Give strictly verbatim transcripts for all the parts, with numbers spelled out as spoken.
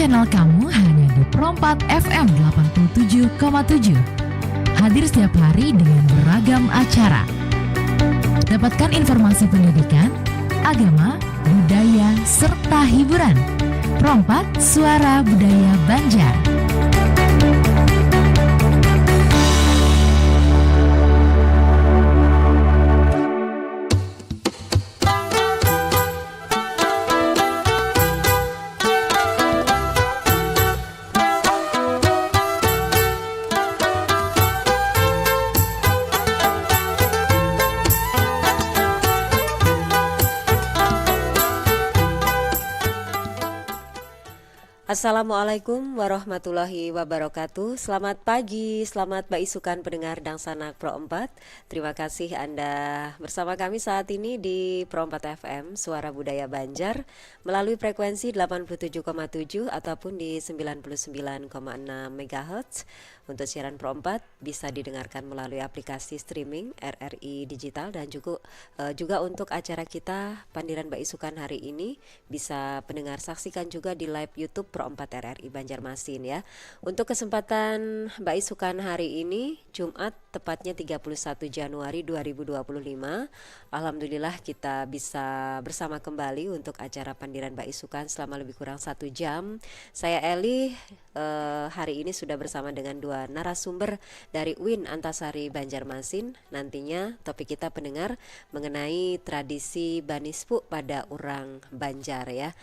Channel kamu hanya di Pro empat F M delapan puluh tujuh koma tujuh. Hadir setiap hari dengan beragam acara. Dapatkan informasi pendidikan, agama, budaya, serta hiburan. Pro empat, Suara Budaya Banjar. Assalamualaikum warahmatullahi wabarakatuh. Selamat pagi, selamat baisukan pendengar Dangsanak Pro empat. Terima kasih Anda bersama kami saat ini di Pro empat F M, Suara Budaya Banjar, melalui frekuensi delapan puluh tujuh koma tujuh ataupun di sembilan puluh sembilan koma enam megahertz. Untuk siaran Pro empat bisa didengarkan melalui aplikasi streaming R R I Digital dan juga, eh, juga untuk acara kita Pandiran Baisukan hari ini bisa pendengar saksikan juga di live YouTube Pro empat R R I Banjarmasin ya. Untuk kesempatan Baisukan hari ini, Jumat, tepatnya tiga puluh satu Januari dua ribu dua puluh lima, alhamdulillah kita bisa bersama kembali untuk acara Pandiran Baisukan selama lebih kurang satu jam. Saya Eli, eh, hari ini sudah bersama dengan dua narasumber dari UIN Antasari Banjarmasin. Nantinya topik kita pendengar mengenai tradisi banispu pada urang Banjar ya.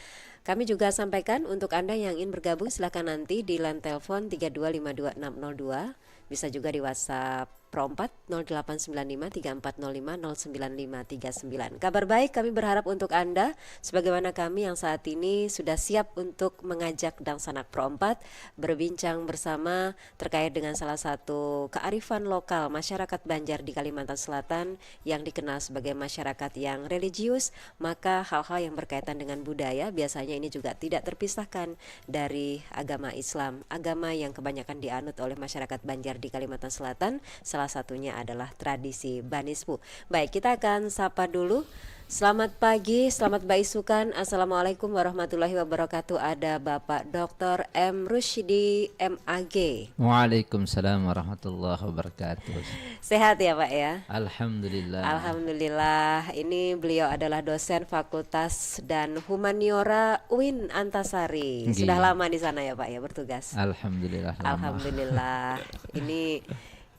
Kami juga sampaikan untuk Anda yang ingin bergabung, silakan nanti di line telepon tiga dua lima dua enam nol dua, bisa juga di WhatsApp Pro empat nol delapan sembilan lima tiga empat nol lima nol sembilan lima tiga sembilan. Kabar baik kami berharap untuk Anda, sebagaimana kami yang saat ini sudah siap untuk mengajak Dangsanak Pro empat berbincang bersama terkait dengan salah satu kearifan lokal masyarakat Banjar di Kalimantan Selatan yang dikenal sebagai masyarakat yang religius, maka hal-hal yang berkaitan dengan budaya biasanya ini juga tidak terpisahkan dari agama Islam, agama yang kebanyakan dianut oleh masyarakat Banjar di Kalimantan Selatan, salah satunya adalah tradisi banispu. Baik, kita akan sapa dulu. Selamat pagi, selamat baisukan. Assalamualaikum warahmatullahi wabarakatuh. Ada Bapak Doktor M Rusydi, M A G. Waalaikumsalam warahmatullahi wabarakatuh. Sehat ya, Pak ya? Alhamdulillah. Alhamdulillah. Ini beliau adalah dosen Fakultas dan Humaniora UIN Antasari. Nggih. Sudah lama di sana ya, Pak ya, bertugas? Alhamdulillah, lama. Alhamdulillah. Ini,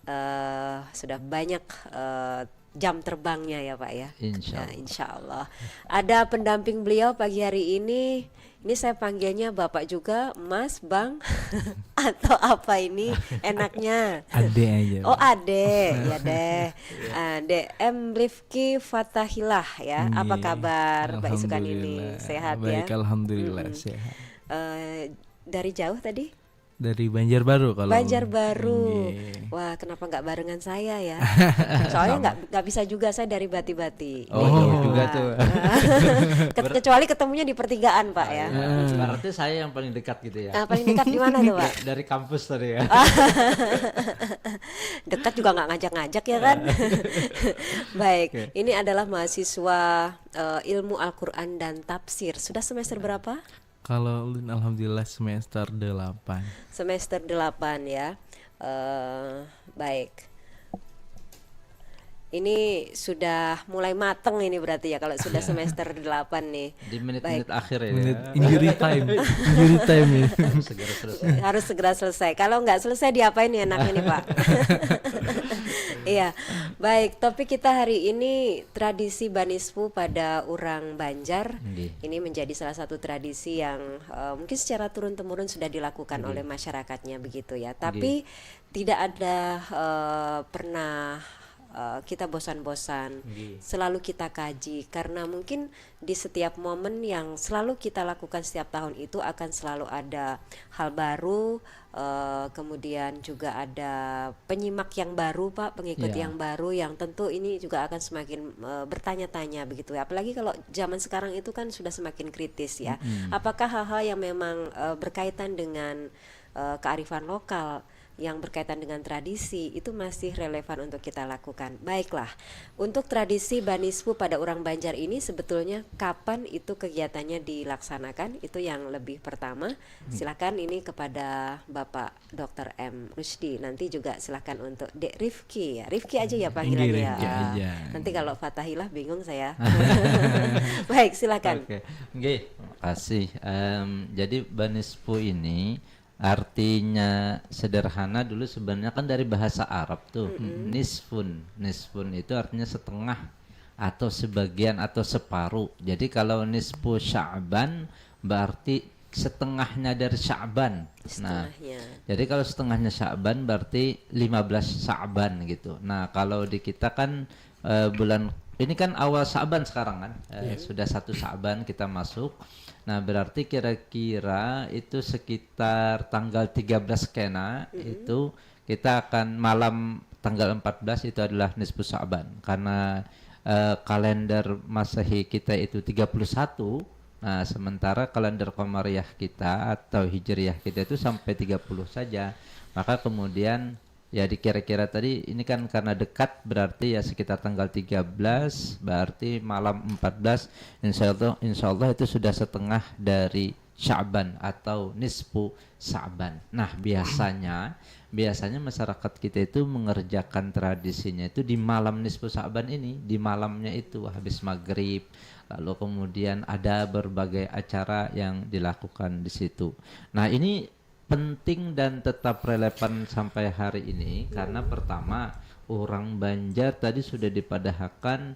eh, sudah banyak, eh, jam terbangnya ya, Pak ya. Insya Allah. Nah, insya Allah. Ada pendamping beliau pagi hari ini. Ini saya panggilnya Bapak juga, Mas, Bang, atau apa ini enaknya? Ade aja, oh, Pak. Ade, ya deh. Iya. Ah, D M Rifki Fatahillah ya. Apa, nggih, kabar Baisukan ini? Alhamdulillah. Sehat ya? Baik, alhamdulillah, mm-mm, sehat. Eh, dari jauh tadi? Dari Banjarbaru kalau. Banjarbaru. Nggih. Wah, kenapa nggak barengan saya ya? Soalnya sama, nggak, nggak bisa juga, saya dari Bati-Bati. Oh, iya, jauh juga tuh. Ket-, ber- kecuali ketemunya di pertigaan, Pak, ya. Ah, iya. Hmm. Berarti saya yang paling dekat gitu ya. Ah, paling dekat di mana tuh, Pak? Da-, dari kampus tadi ya. Dekat juga nggak ngajak-ngajak ya kan? Baik, oke. Ini adalah mahasiswa, eh, ilmu Al-Quran dan tafsir. Sudah semester berapa? Kalau ulin, alhamdulillah, semester delapan. Semester delapan ya. Eh, baik. Ini sudah mulai mateng ini berarti ya, kalau sudah semester delapan nih. Di menit-menit akhir ini ya. Menit injury time. Injury time ya. Harus segera selesai. Harus segera selesai. Kalau nggak selesai, diapain nih anaknya nih, Pak? Iya. Baik, topik kita hari ini tradisi banispu pada urang Banjar. Nggih. Ini menjadi salah satu tradisi yang, eh, mungkin secara turun-temurun sudah dilakukan, nggih, oleh masyarakatnya begitu ya. Nggih. Tapi tidak ada, eh, pernah, eh, kita bosan-bosan. Nggih. Selalu kita kaji karena mungkin di setiap momen yang selalu kita lakukan setiap tahun itu akan selalu ada hal baru, eh, kemudian juga ada penyimak yang baru, Pak, pengikut, ya, yang baru, yang tentu ini juga akan semakin, eh, bertanya-tanya begitu ya. Apalagi kalau zaman sekarang itu kan sudah semakin kritis ya. Mm-mm. Apakah hal-hal yang memang, eh, berkaitan dengan, eh, kearifan lokal, yang berkaitan dengan tradisi itu masih relevan untuk kita lakukan. Baiklah, untuk tradisi banispu pada orang Banjar ini sebetulnya kapan itu kegiatannya dilaksanakan? Itu yang lebih pertama. Silakan ini kepada Bapak dokter M Rusdi. Nanti juga silakan untuk Dek Rifki ya. Rifki aja ya panggilannya. Rifki ya. Nanti kalau Fatahillah bingung saya. Baik, silakan. Oke. Nggih, makasih. Um, jadi banispu ini artinya sederhana dulu sebenarnya kan dari bahasa Arab tuh. Mm-hmm. Nisfun. Nisfun itu artinya setengah atau sebagian atau separuh. Jadi kalau nisfu Sya'ban berarti setengahnya dari Sya'ban. Nah, jadi kalau setengahnya Sya'ban berarti lima belas Sya'ban gitu. Nah, kalau di kita kan uh, bulan ini kan awal Sya'ban sekarang kan. Uh, yeah. Sudah satu Sya'ban kita masuk. Nah, berarti kira-kira itu sekitar tanggal tiga belas kena mm-hmm. Itu kita akan malam tanggal empat belas itu adalah nisfu Sya'ban karena uh, kalender Masehi kita itu tiga puluh satu. Nah, sementara kalender Qamariyah kita atau Hijriyah kita itu sampai tiga puluh saja. Maka kemudian ya dikira-kira tadi ini kan karena dekat berarti ya sekitar tanggal tiga belas berarti malam empat belas insya Allah, insya Allah itu sudah setengah dari Sya'ban atau nisfu Sya'ban. Nah, biasanya biasanya masyarakat kita itu mengerjakan tradisinya itu di malam nisfu Sya'ban ini, di malamnya itu habis maghrib, lalu kemudian ada berbagai acara yang dilakukan di situ. Nah, ini penting dan tetap relevan sampai hari ini karena pertama orang Banjar tadi sudah dipadahakan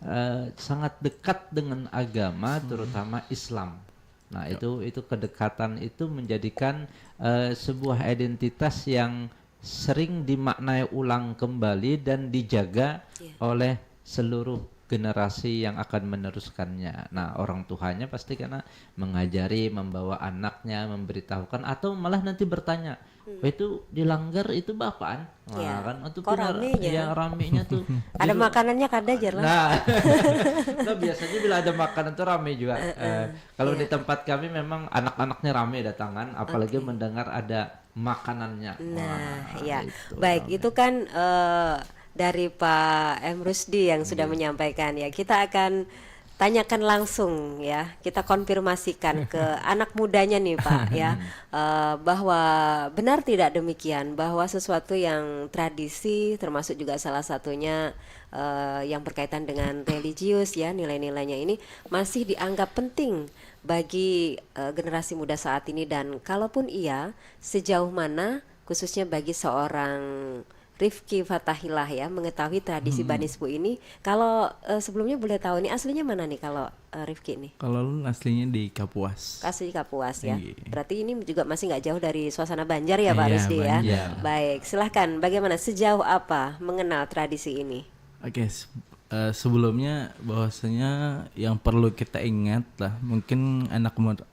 eh, sangat dekat dengan agama hmm. Terutama Islam. Nah, ya. itu itu kedekatan itu menjadikan uh, sebuah identitas yang sering dimaknai ulang kembali dan dijaga ya. Oleh seluruh generasi yang akan meneruskannya. Nah, orang tuanya pasti karena mengajari, membawa anaknya, memberitahukan atau malah nanti bertanya, hmm. Itu dilanggar itu bapaan? Nah, ya. Kan itu kok rame ya? Ya ramenya tuh. Ada makanannya kada aja lah. Nah, nah biasanya bila ada makanan tuh rame juga. Uh, uh. Kalau yeah. Di tempat kami memang anak-anaknya rame datangan, apalagi okay. Mendengar ada makanannya. Nah, nah ya. Itu, baik, rame. Itu kan uh, dari Pak M Rusdi yang sudah yeah. Menyampaikan ya. Kita akan tanyakan langsung ya, kita konfirmasikan ke anak mudanya nih Pak ya, uh, bahwa benar tidak demikian bahwa sesuatu yang tradisi termasuk juga salah satunya uh, yang berkaitan dengan religius ya, nilai-nilainya ini masih dianggap penting bagi uh, generasi muda saat ini dan kalaupun iya, sejauh mana khususnya bagi seorang Rifki Fatahillah ya mengetahui tradisi hmm. Banispu ini. Kalau uh, sebelumnya boleh tahu nih aslinya mana nih kalau uh, Rifki nih? Kalau Lun aslinya di Kapuas. Asli Kapuas ya. Iya. Berarti ini juga masih nggak jauh dari suasana Banjar ya Pak iya, Rizky ya. Baik, silahkan. Bagaimana sejauh apa mengenal tradisi ini? Oke, se- uh, sebelumnya bahwasanya yang perlu kita ingat lah, mungkin anak muda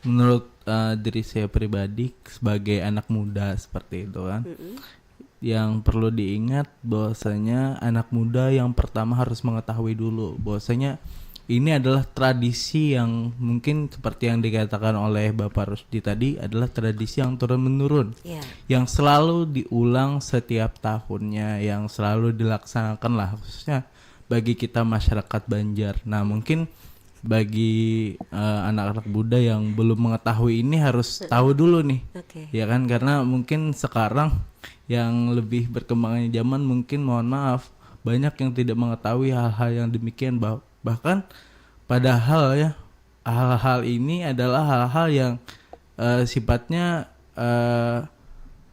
menurut uh, diri saya pribadi sebagai anak muda seperti itu kan. Mm-mm. Yang perlu diingat bahwasanya anak muda yang pertama harus mengetahui dulu bahwasanya ini adalah tradisi yang mungkin seperti yang dikatakan oleh Bapak Rusdi tadi adalah tradisi yang turun menurun, yeah. Yang selalu diulang setiap tahunnya, yang selalu dilaksanakan lah khususnya bagi kita masyarakat Banjar. Nah, mungkin bagi uh, anak-anak muda yang belum mengetahui ini harus tahu dulu nih, okay. Ya kan, karena mungkin sekarang yang lebih berkembangnya zaman mungkin mohon maaf banyak yang tidak mengetahui hal-hal yang demikian bah- bahkan padahal ya hal-hal ini adalah hal-hal yang uh, sifatnya uh,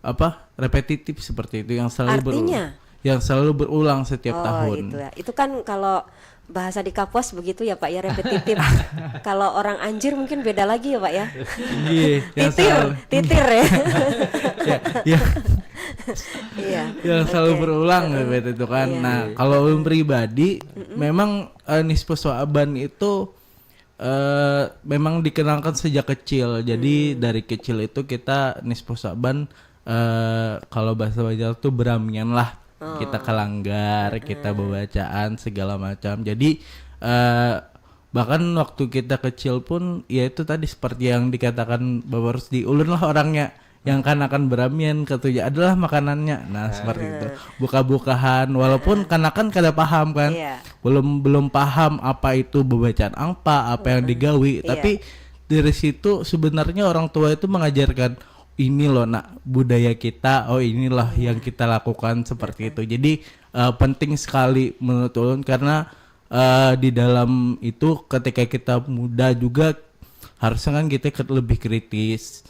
apa repetitif seperti itu yang selalu berulang. Artinya? Yang selalu berulang setiap oh, tahun. Itu ya. Itu kan kalau bahasa di Kapuas begitu ya Pak ya repetitif. Kalau orang Anjir mungkin beda lagi ya Pak ya. Iya, titir, selalu, titir ya. Ya, ya. Iya. Yang selalu okay. Berulang uh, itu kan. Iya. Nah, kalau ulun pribadi mm-mm. Memang uh, nisfu Sya'ban itu uh, memang dikenalkan sejak kecil. Jadi hmm. Dari kecil itu kita nisfu Sya'ban uh, kalau bahasa Banjar tuh beramian lah. Oh. Kita kalanggar, uh-uh. Kita bebacaan segala macam. Jadi uh, bahkan waktu kita kecil pun ya itu tadi seperti yang dikatakan Bapak Rusdi, ulun lah orangnya yang kanakan beramian katanya adalah makanannya. Nah, seperti itu. Buka-bukahan, walaupun kanakan kada paham kan. Iya. Belum belum paham apa itu bebacaan angpa, apa yang digawi, Iya. Tapi dari situ sebenarnya orang tua itu mengajarkan ini loh nak, budaya kita, oh inilah yang kita lakukan seperti itu. Jadi eh, penting sekali menurut ulun karena eh, di dalam itu ketika kita muda juga harusnya kan kita ke- lebih kritis,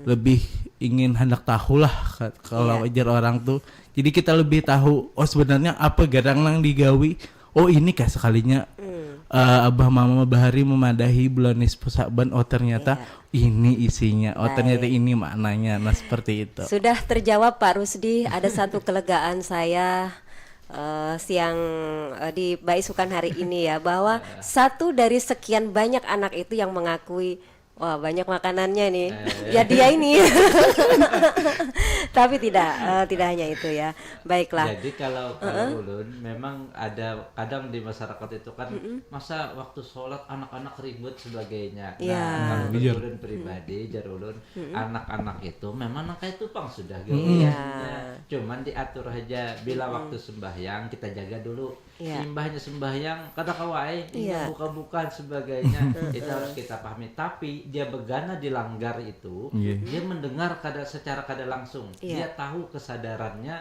lebih ingin hendak tahu lah ka- kalau Iya. Ujar orang tuh. Jadi kita lebih tahu, oh sebenarnya apa garang nang digawi. Oh ini kah sekalinya eh, abah mama bahari memadahi bulan nisfu Sa'ban. Oh ternyata Iya. ini isinya. Oh ternyata ini maknanya. Nah seperti itu. Sudah terjawab Pak Rusdi, ada satu kelegaan saya eh, siang eh, di baisukan hari ini ya, bahwa satu dari sekian banyak anak itu yang mengakui, wah banyak makanannya nih. Ya dia ini. Tapi tidak eh, tidak hanya itu ya. Baiklah. Jadi kalau kalau ulun memang ada kadang di masyarakat itu kan masa waktu sholat anak-anak ribut sebagainya. Iya. Nah, kalau Iya. ulun pribadi jar ulun anak-anak itu memang nang kayak itu pang sudah Iya. Cuman diatur aja bila waktu sembahyang kita jaga dulu. Iya. Imbahnya sembahyang kada kawa ai, Iya. buka-bukaan sebagainya. Itu harus kita pahami. Tapi dia begana di langgar itu, Iya. dia mendengar kada secara kada langsung. Iya. Dia tahu kesadarannya,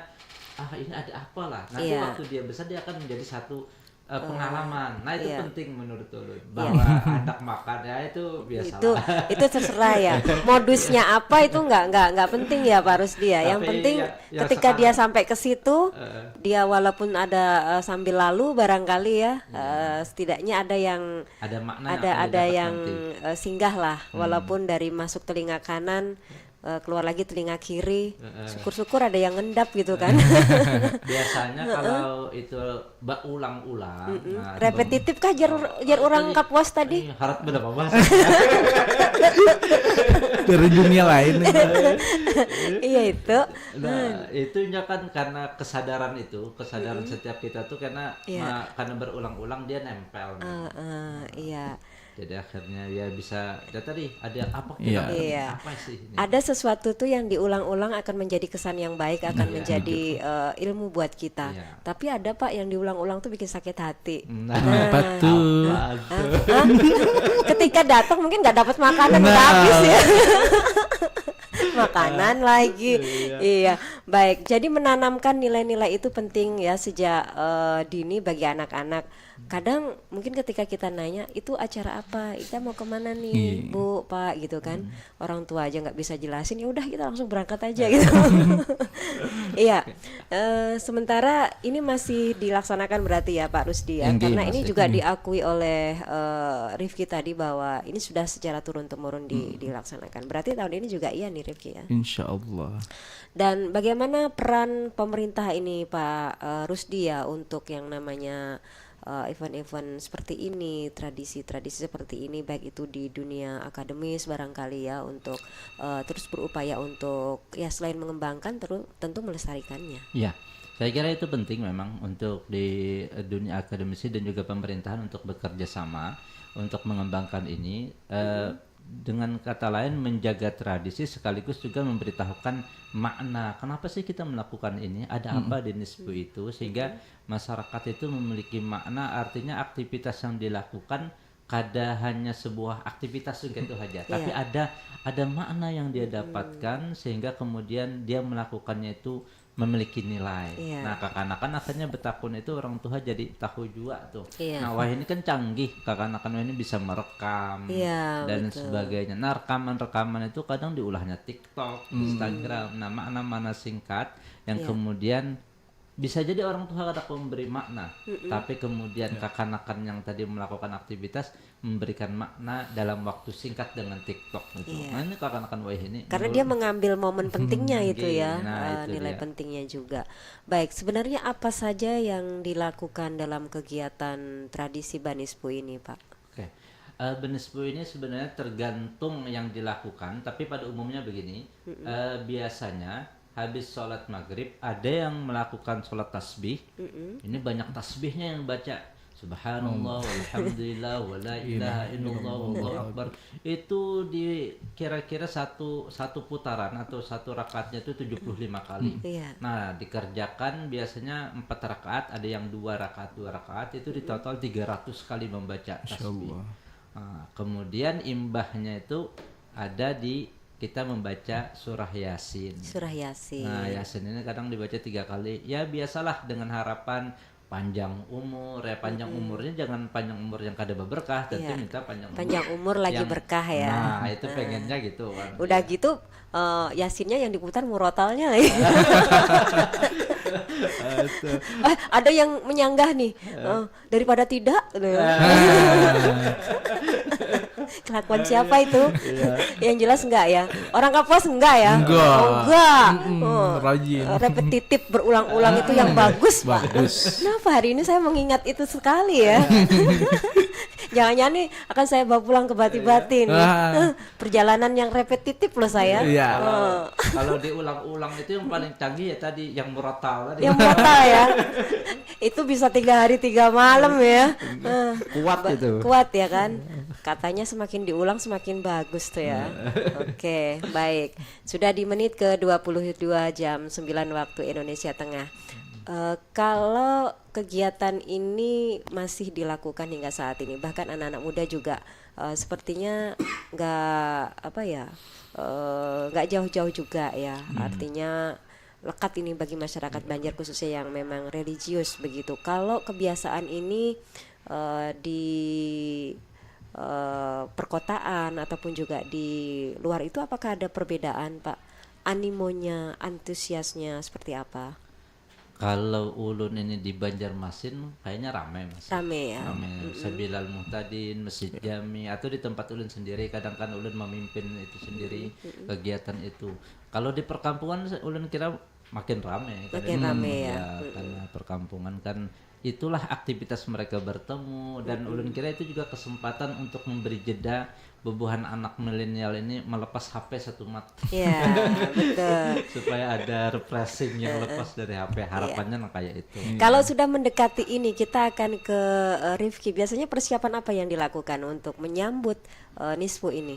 ah ini ada apa lah. Nanti Iya. waktu dia besar dia akan menjadi satu uh, pengalaman. Nah itu iya. penting menurut ulun bahwa anak makan ya itu biasa Itu itu terserah ya. Modusnya apa itu nggak nggak nggak penting ya Pak Rusdi ya. Yang Tapi penting ya- ya ketika sekarang- dia sampai ke situ, Eh. dia walaupun ada eh, sambil lalu barangkali ya, eh, setidaknya ada yang Ada makna ada yang akan ada didapat yang nanti. eh, singgah lah, walaupun dari masuk telinga kanan eh, keluar lagi telinga kiri. Syukur-syukur ada yang ngendap gitu kan. Biasanya kalau itu berulang-ulang, nah, Repetitif kah jar jar orang kapuas tadi? Eh, harat berapa bahasa? Dari dunia lain. Iya itu. Nah, itunya kan karena kesadaran itu, kesadaran setiap kita tuh karena Iya. ma- karena berulang-ulang dia nempel. Eh, eh, iya. Jadi akhirnya ya bisa, ya tadi ada apa kita Iya. ketemu Iya. apa sih ini? Ada sesuatu tuh yang diulang-ulang akan menjadi kesan yang baik, akan menjadi eh, ilmu buat kita. Iya. Tapi ada Pak yang diulang-ulang tuh bikin sakit hati. Nah, Apa tuh? apa tuh? Hah? Ketika datang mungkin nggak dapat makanan udah Nah. habis ya. Makanan lagi. Iya. Baik. Jadi menanamkan nilai-nilai itu penting ya sejak eh, dini bagi anak-anak. Kadang mungkin ketika kita nanya itu acara apa, kita mau kemana nih Iya. Bu, Pak gitu kan. Orang tua aja nggak bisa jelasin, ya udah kita langsung berangkat aja gitu. Iya. Eh, sementara ini masih dilaksanakan berarti ya Pak Rusdi ya. Inggih, Karena ini masih. juga diakui oleh eh, Rifki tadi bahwa ini sudah secara turun temurun di- dilaksanakan. Berarti tahun ini juga iya nih Rifki ya. Insya Allah. Dan bagaimana peran pemerintah ini Pak eh, Rusdi ya untuk yang namanya eh, event-event seperti ini, tradisi-tradisi seperti ini, baik itu di dunia akademis barangkali ya, untuk eh, terus berupaya untuk ya selain mengembangkan, teru- tentu melestarikannya. Ya, saya kira itu penting memang untuk di eh, dunia akademisi dan juga pemerintahan untuk bekerja sama untuk mengembangkan ini. Eh, dengan kata lain menjaga tradisi sekaligus juga memberitahukan makna kenapa sih kita melakukan ini, ada apa di nisfu itu sehingga masyarakat itu memiliki makna, artinya aktivitas yang dilakukan kada hanya sebuah aktivitas gitu aja, tapi Iya. ada ada makna yang dia dapatkan sehingga kemudian dia melakukannya itu memiliki nilai. Iya. Nah, kakanakan akhirnya betakun itu orang tua jadi tahu juga tuh. Iya. Nah, wah ini kan canggih, kakanakan wah ini bisa merekam Iya, dan betul. sebagainya. Nah, rekaman-rekaman itu kadang diulahnya TikTok, Instagram. Nah, makna-makna singkat yang Iya. kemudian bisa jadi orang tua kada memberi makna, tapi kemudian kakanakan yang tadi melakukan aktivitas memberikan makna dalam waktu singkat dengan TikTok gitu. Iya. Nah, ini kakanakan wah ini Karena menurut- dia mengambil momen pentingnya itu Iya, ya, nah, eh, itu nilai dia. pentingnya juga. Baik, sebenarnya apa saja yang dilakukan dalam kegiatan tradisi Banispu ini, Pak? Oke. Eh, Banispu ini sebenarnya tergantung yang dilakukan, tapi pada umumnya begini, eh, biasanya habis sholat maghrib ada yang melakukan sholat tasbih. Ini banyak tasbihnya yang baca. Subhanallah, walhamdulillah, wala ilaha illallah, wallahu akbar. Itu di kira-kira satu satu putaran atau satu rakaatnya itu tujuh puluh lima kali. Iya. Nah, dikerjakan biasanya empat rakaat, ada yang dua rakaat, dua rakaat, itu di total tiga ratus kali membaca Insya tasbih. Allah. Nah, kemudian imbahnya itu ada di kita membaca surah Yasin. Surah Yasin. Nah, Yasin ini kadang dibaca tiga kali. Ya, biasalah, dengan harapan panjang umur. Ya, panjang umurnya jangan panjang umur yang kada berkah, tapi Iya. minta panjang umur. Panjang umur lagi yang- berkah ya. Nah, itu pengennya gitu kan. Udah Ya. Gitu, eh, Yasinnya yang diputar murotalnya lagi. Eh, ada yang menyanggah nih. Eh, daripada tidak, gitu. Kelakuan siapa itu? Yang jelas enggak ya. Orang Kapuas enggak ya? Enggak. Oh, enggak. Mm-mm, Oh. rajin. Repetitif berulang-ulang itu yang bagus, Pak. Bagus. Kenapa hari ini saya mengingat itu sekali ya? Jangan-jangan nih akan saya bawa pulang ke Bati-Bati nih. Ah. Eh, perjalanan yang repetitif loh saya. Iya. Eh, Kalau diulang-ulang itu yang paling canggih ya tadi, yang murotal tadi. Yang murotal ya. Itu bisa tiga hari tiga malam ya. Eh, Kuat itu. Kuat ya kan? Katanya semakin diulang semakin bagus tuh ya. Oke, baik. Sudah di menit ke dua puluh dua jam sembilan waktu Indonesia Tengah. Eh, kalau kegiatan ini masih dilakukan hingga saat ini, bahkan anak-anak muda juga eh, sepertinya nggak apa ya, eh, nggak jauh-jauh juga ya. Artinya lekat ini bagi masyarakat Banjar khususnya yang memang religius begitu. Kalau kebiasaan ini eh, di eh, perkotaan ataupun juga di luar itu, apakah ada perbedaan, Pak? Animonya, antusiasnya seperti apa? Kalau ulun ini di Banjarmasin kayaknya ramai, Mas. Ramai ya. Ramai. Sabilal Muhtadin, Masjid Jami, atau di tempat ulun sendiri, kadang kan ulun memimpin itu sendiri, kegiatan itu. Kalau di perkampungan, ulun kira makin ramai. Makin ramai ya. Karena perkampungan kan itulah aktivitas mereka bertemu, dan ulun kira itu juga kesempatan untuk memberi jeda bubuhan anak milenial ini melepas H P satumat. Ya, betul. Supaya ada refreshing yang lepas dari H P. Harapannya nah kayak itu. Kalau sudah mendekati ini, kita akan ke eh, Rifki. Biasanya persiapan apa yang dilakukan untuk menyambut eh, Nisfu ini?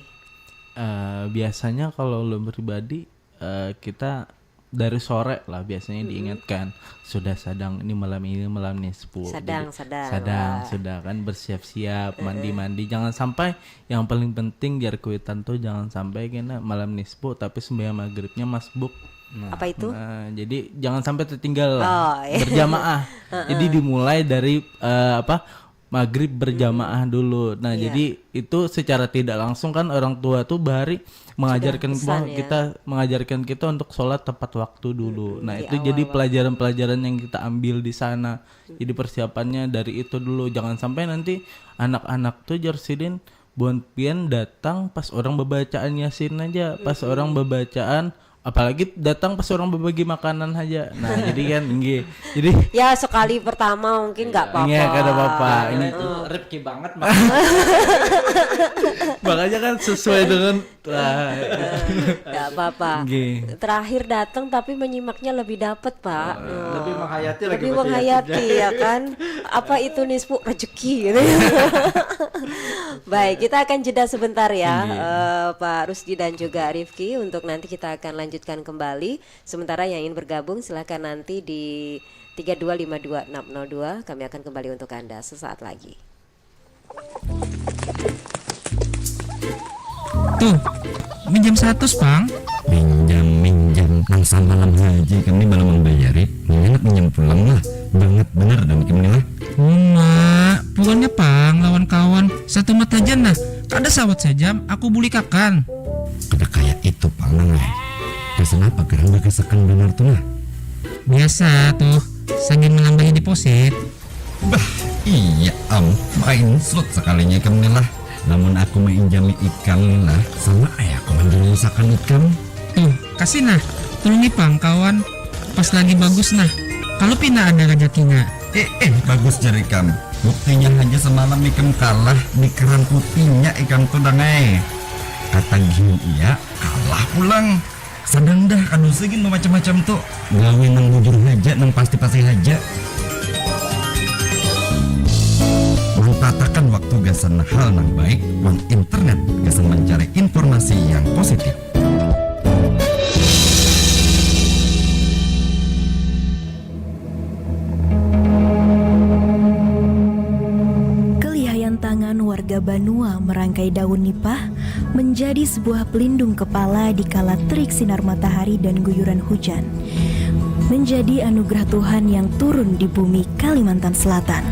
Eh, biasanya kalau lo pribadi, eh, kita dari sore lah biasanya diingatkan, sudah sadang, ini malam, ini malam Nisfu. Sadang, Jadi, sadang. Sadang, Wah. Sudah kan, bersiap-siap, mandi-mandi. Jangan sampai, yang paling penting jar kuitan tuh, jangan sampai kena malam Nisfu tapi sembahyang maghribnya masbuk. Apa itu? Nah, jadi jangan sampai tertinggal lah. Oh, iya. Berjamaah. Jadi dimulai dari eh, apa, maghrib berjamaah dulu. Nah, Iya. Jadi itu secara tidak langsung kan orang tua tuh bahari mengajarkan pesan, kita, ya. Kita mengajarkan kita untuk sholat tepat waktu dulu. Nah, Di itu awal jadi waktu. Pelajaran-pelajaran yang kita ambil di sana. Jadi persiapannya dari itu dulu. Jangan sampai nanti anak-anak tuh jar sidin, buan pian datang pas orang bebacaan Yasin aja, pas orang bebacaan, apalagi datang pas orang berbagi makanan aja. Nah, jadi kan, nggih. Jadi Ya, sekali pertama mungkin nggak apa-apa. Iya, kada apa-apa. Karena Ini itu Rifki banget, Mas. Makanya kan sesuai dengan, wah, Nggak apa-apa. Nggih. Terakhir datang tapi menyimaknya lebih dapet, Pak. Lebih menghayati lagi Lebih baca menghayati, ya kan? Apa itu Nisfu, rezeki gitu. Baik, kita akan jeda sebentar ya, Nggih. eh, Pak Rusdi dan juga Rifki, untuk nanti kita akan lanjutkan kembali. Sementara yang ingin bergabung, silahkan nanti di tiga dua lima dua enam nol dua. Kami akan kembali untuk Anda sesaat lagi. Tuh, minjam seratus, Pang. Minjam, minjam, nang samalam haja kami baru membayari, minyanak minjam pulang lah. Bangat benar dan kami lah. Uma, bukannya, Pang, lawan kawan. Satu mat haja nah. Kada sawat sajam, aku bulikakan. Kada kayak itu, Pang, nang ai. Pesan apa gerang bagasakan banar tu nah? Biasa tuh, sambil menambahi deposit. Bah, iya am, main slot sekalinya ikam ni lah. Lamun aku mainjami ikam ni lah, sama ai aku manjulusakan ikam. Tuh, kasih nah, tulungi pang kawan. Pas lagi bagus nah, kalau pina ada rezekinya. Eh, eh, bagus jar ikam. Buktinya haja semalam ikam kalah di keran putihnya ikam tu, Dang ai. Kata gin iya, kalah pulang. Sadang dah, kada usah gin bamacam-macam tu. Gawi nang bujur haja, nang pasti-pasti haja. Tugasan hal nang baik wan internet gasan mancari informasi yang positif. Kelihayan tangan warga Banua merangkai daun nipah menjadi sebuah pelindung kepala di kala terik sinar matahari dan guyuran hujan. Menjadi anugerah Tuhan yang turun di bumi Kalimantan Selatan.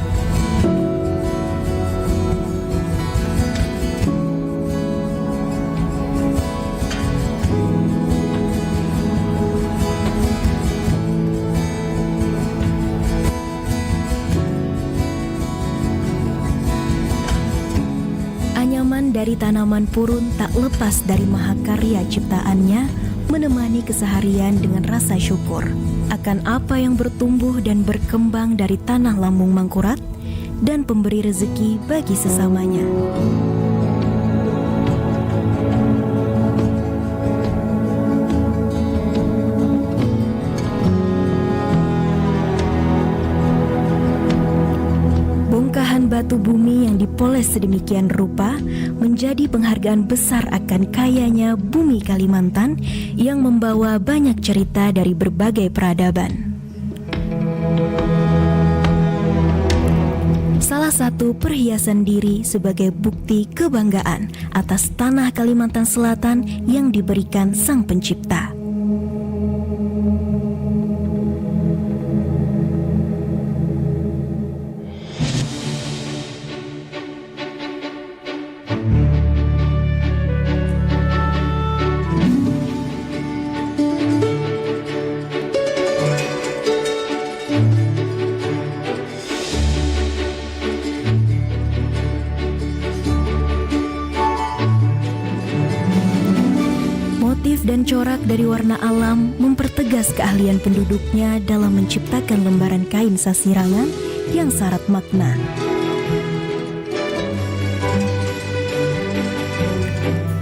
Anyaman dari tanaman purun tak lepas dari mahakarya ciptaannya, menemani keseharian dengan rasa syukur akan apa yang bertumbuh dan berkembang dari tanah lambung Mangkurat dan pemberi rezeki bagi sesamanya. Bongkahan batu bumi yang dipoles sedemikian rupa menjadi penghargaan besar akan kayanya bumi Kalimantan yang membawa banyak cerita dari berbagai peradaban. Salah satu perhiasan diri sebagai bukti kebanggaan atas tanah Kalimantan Selatan yang diberikan Sang Pencipta. Motif dan corak dari warna alam mempertegas keahlian penduduknya dalam menciptakan lembaran kain sasirangan yang syarat makna.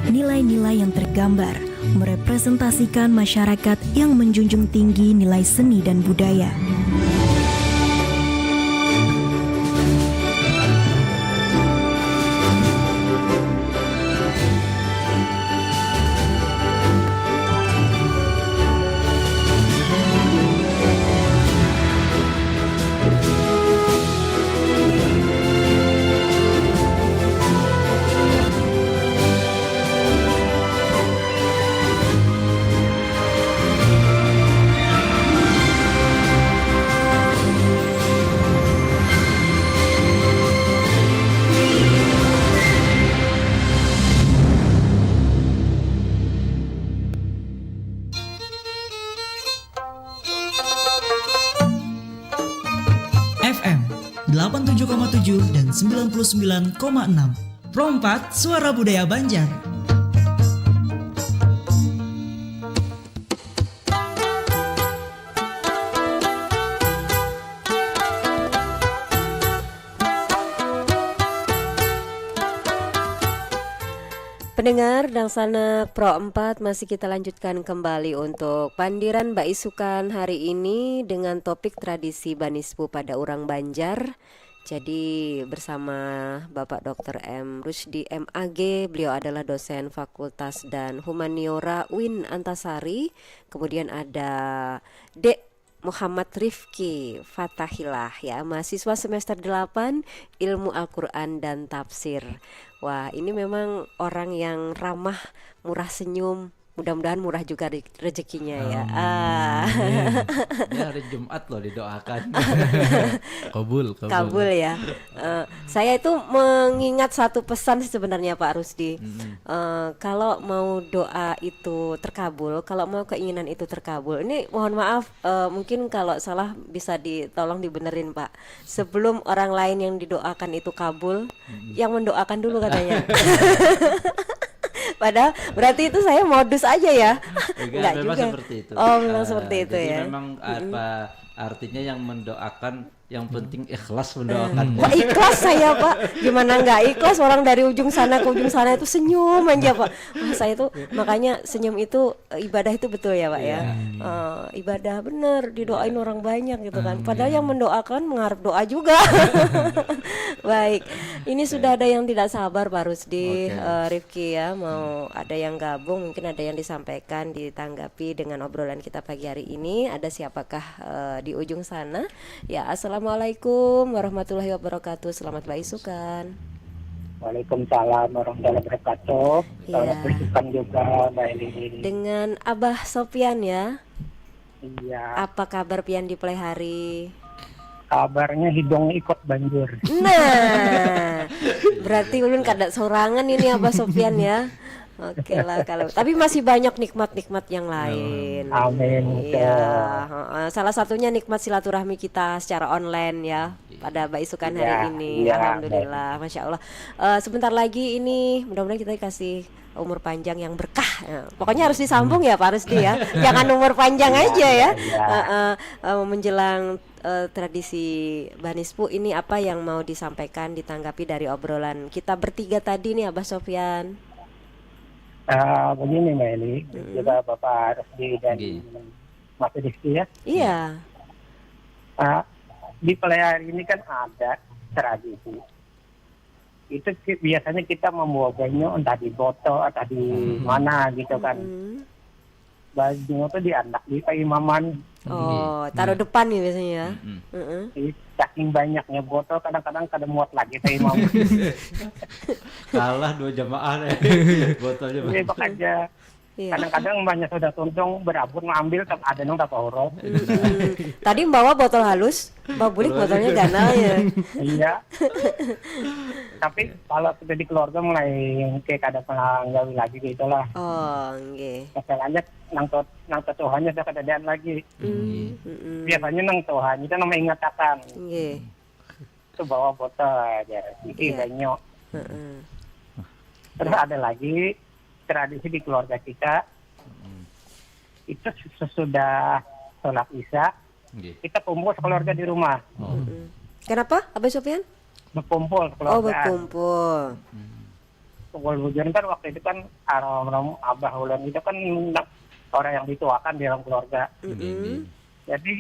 Nilai-nilai yang tergambar merepresentasikan masyarakat yang menjunjung tinggi nilai seni dan budaya. F M delapan tujuh koma tujuh dan sembilan puluh sembilan koma enam. Pro empat, Suara Budaya Banjar. Pendengar, dangsanak Pro empat, masih kita lanjutkan kembali untuk pandiran baisukan hari ini dengan topik tradisi banisbu pada urang Banjar. Jadi, bersama Bapak Doktor M Rusdi, M A G, beliau adalah dosen Fakultas dan Humaniora uin Antasari. Kemudian ada Dek Muhammad Rifki Fatahillah, ya, mahasiswa semester delapan Ilmu Al-Quran dan Tafsir. Wah, ini memang orang yang ramah, murah senyum. Mudah-mudahan murah juga re-, rezekinya, ya. Ah. Amin. Ya, hari Jumat loh didoakan. Kabul, kabul. Kabul, ya. Eh, saya itu mengingat satu pesan sih sebenarnya, Pak Rusdi. Mm-mm. Eh, kalau mau doa itu terkabul, kalau mau keinginan itu terkabul. Ini mohon maaf, eh, mungkin kalau salah bisa ditolong dibenerin, Pak. Sebelum orang lain yang didoakan itu kabul, mm-mm, yang mendoakan dulu katanya. Padahal berarti itu saya modus aja ya. Enggak, enggak memang juga. Seperti itu. Oh, memang, ah, seperti itu, jadi ya. Memang, mm-mm, apa, Artinya yang mendoakan, yang penting ikhlas mendoakan. Kok ikhlas saya, Pak? Gimana nggak ikhlas, orang dari ujung sana ke ujung sana itu senyum aja, Pak. Wah, saya tuh makanya senyum itu, eh, ibadah itu betul ya, Pak ya. Eh, ibadah bener, didoain orang banyak gitu kan. Padahal yang mendoakan mengharap doa juga. Baik, ini sudah ada yang tidak sabar, Pak Rusdi, Oke. eh, Rifki ya, mau ada yang gabung, mungkin ada yang disampaikan, ditanggapi dengan obrolan kita pagi hari ini. Ada siapakah, eh, di ujung sana? Ya, assalamualaikum warahmatullahi wabarakatuh. Selamat baisukan. Waalaikumsalam warahmatullahi wabarakatuh. Selamat Iya. baisukan juga, Mbak Eli. Dengan Abah Sopian ya. Iya, Apa kabar pian di Play hari? Kabarnya hidung ikut banjir. Nah, berarti ulun kada sorangan ini, Abah Sopian ya. Oke lah kalau, tapi masih banyak nikmat-nikmat yang lain. Amin. Iya, heeh. Salah satunya nikmat silaturahmi kita secara online ya pada baisukan hari Iya, ini. iya, Alhamdulillah, masya Allah. Eh, sebentar lagi ini mudah-mudahan kita dikasih umur panjang yang berkah. Ya, pokoknya harus disambung ya, Pak Rusdi ya. Jangan umur panjang aja ya. Iya. Heeh. Eh, menjelang, eh, tradisi Banispu ini, apa yang mau disampaikan, ditanggapi dari obrolan kita bertiga tadi nih, Abah Sofian? Eh, begini, Mbak Eli, juga Bapak Rusdi dan Oke. Mas Rizky ya. Iya. Eh, di Play hari ini kan ada tradisi. Itu ki- biasanya kita membawa banyu entah di botol, entah di mana gitu kan. Hmm. Banyu tuh diandak di paimaman. Oh, taruh depan nih biasanya ya. Mm-mm. Heeh. Jadi, saking banyaknya botol, kadang-kadang kada muat lagi paimam. Kalah dua jamaah nih. Botolnya Jadi itu aja. Iya. Kadang-kadang banyak sudah tuntung berabut ngambil, tapi ada nang tak urut. Hmm. Tadi membawa botol halus, bawa bulik botolnya ganal ya. Iya. Tapi kalau kita di keluarga mulai kayak kada pernah gawe lagi gitu lah. Oh, nggih. Masalahnya nang tot nang tetuhannya sudah kadadaan lagi. Hmm, mm-mm. Biasanya nang tuhan itu nama ingatakan. Nggih. Itu bawa botol aja, isi Iya. banyu. Heeh. Terus ada lagi tradisi di keluarga kita. Itu sesudah sholat isya, Nggih. kita kumpul sekeluarga di rumah. Oh. Mm-mm. Kenapa, Abah Sofian? Berkumpul Oh, keluarga. Berkumpul. Kumpul bujur kan waktu itu kan almarhum abah ulun itu kan orang yang dituakan di dalam keluarga. Nggih, nggih. Jadi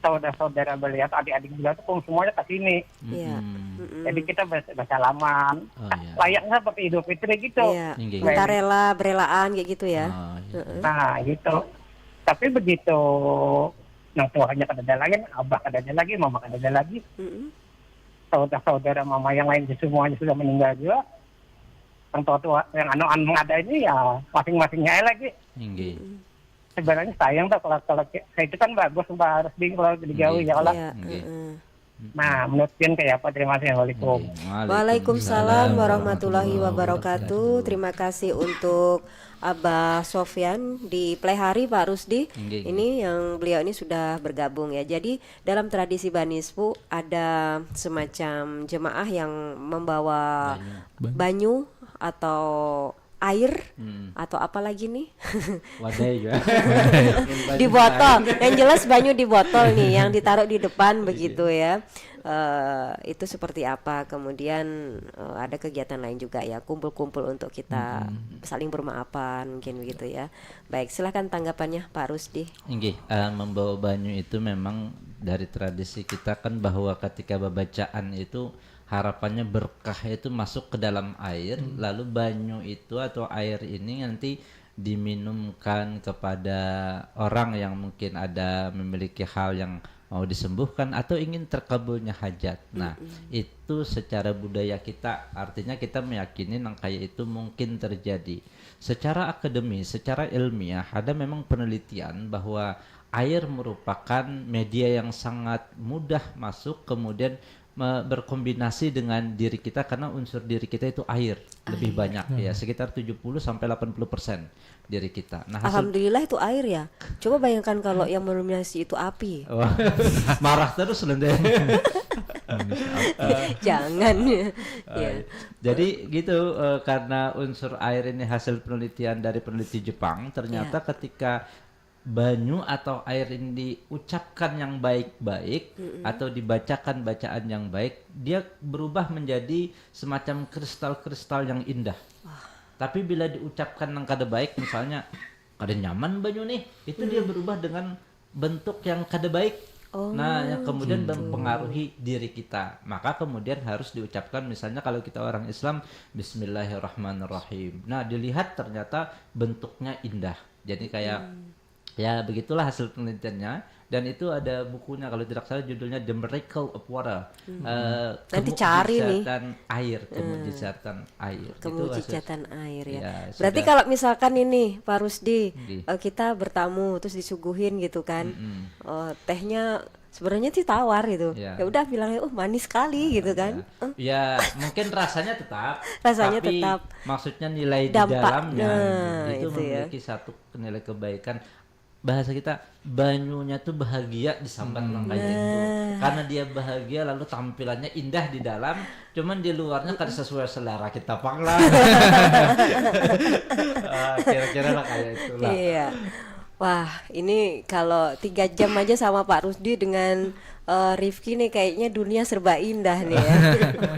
saudara-saudara beliau, adik-adik beliau tuh semuanya ke sini. Iya. Mm-mm. Mm-mm. Jadi kita bers- bersalaman. Oh, iya. Layaknya seperti Idul Fitri gitu. Iya. Nggih. Minta rela, berelaan kayak gitu ya. Ah, iya. Heeh. Nah, gitu. Tapi begitu nang tuanya kadada lagi, abah kadada lagi, mama kadada lagi. Mm-mm. Saudara-saudara mama yang lain semuanya sudah meninggal juga. Yang tua-tua, yang anu-anu ada ini ya masing-masingnya aja lagi. Nggih. Sebenarnya sayang tuh kalau kalau kayak itu kan bagus, Mbak, harus di kalau digawe ya Allah. Iya, Nggih. heeh. Nah, menurut pian kayak apa? Terima kasih. Assalamualaikum. Nggih. Waalaikumsalam warahmatullahi wabarakatuh. Terima kasih untuk Abah Sofyan di Play Hari, Pak Rusdi. Nggih, Ini yang beliau ini sudah bergabung ya. Jadi dalam tradisi Banispu ada semacam jemaah yang membawa banyu atau air Hmm. atau apa lagi nih? Wadai juga. Di botol. Yang jelas banyu di botol nih yang ditaruh di depan begitu ya. Eh, itu seperti apa? Kemudian, eh, ada kegiatan lain juga ya, kumpul-kumpul untuk kita saling bermaafan mungkin begitu ya. Baik, silahkan tanggapannya Pak Rusdi. Inggih, eh, membawa banyu itu memang dari tradisi kita kan bahwa ketika bebacaan itu harapannya berkah itu masuk ke dalam air, lalu banyu itu atau air ini nanti diminumkan kepada orang yang mungkin ada memiliki hal yang mau disembuhkan atau ingin terkabulnya hajat. Nah, itu secara budaya kita, artinya kita meyakini nang kaya itu mungkin terjadi. Secara akademis, secara ilmiah, ada memang penelitian bahwa air merupakan media yang sangat mudah masuk, kemudian me- berkombinasi dengan diri kita karena unsur diri kita itu air lebih banyak ya, sekitar tujuh puluh sampai delapan puluh persen diri kita. Nah, hasil Alhamdulillah itu air ya. Coba bayangkan kalau yang mendominasi itu api. Wah, marah terus nanti. Jangan. Ya. Eh, Jadi gitu, eh, karena unsur air ini hasil penelitian dari peneliti Jepang, ternyata Ya. Ketika banyu atau air ini diucapkan yang baik-baik atau dibacakan bacaan yang baik, dia berubah menjadi semacam kristal-kristal yang indah. Tapi bila diucapkan yang kada baik, misalnya kada nyaman banyu nih, itu dia berubah dengan bentuk yang kada baik. Oh, Nah, yang kemudian gitu. mempengaruhi diri kita. Maka kemudian harus diucapkan, misalnya kalau kita orang Islam, Bismillahirrahmanirrahim. Nah, dilihat ternyata bentuknya indah. Jadi kayak Hmm. Ya, begitulah hasil penelitiannya. Dan itu ada bukunya, kalau tidak salah judulnya The Miracle of Water. Eh, Nanti cari nih. Kemukjizatan air, kemukjizatan air. Itu hasil- Kemujizatan air ya. Ya, Berarti sudah. Kalau misalkan ini Pak Rusdi, Nggih. Eh, kita bertamu terus disuguhin gitu kan, Mm-mm. Oh, tehnya sebenarnya sih tawar gitu. Ya. Ya udah bilangnya, "Uh, manis sekali," gitu kan. Ya, ya, mungkin rasanya tetap. Rasanya Tapi tetap. Maksudnya nilai Dampak, di dalamnya nah, itu, itu itu ya. Memiliki satu nilai kebaikan. Bahasa kita, banyunya tuh bahagia disambat orang kayak itu. Nah. Karena dia bahagia, lalu tampilannya indah di dalam, cuman di luarnya kada sesuai selera kita pang lah. Ah, kira-kira lah kayak itulah. Iya. Wah, ini kalau tiga jam aja sama Pak Rusdi dengan eh, Rifki nih, kayaknya dunia serba indah nih ya.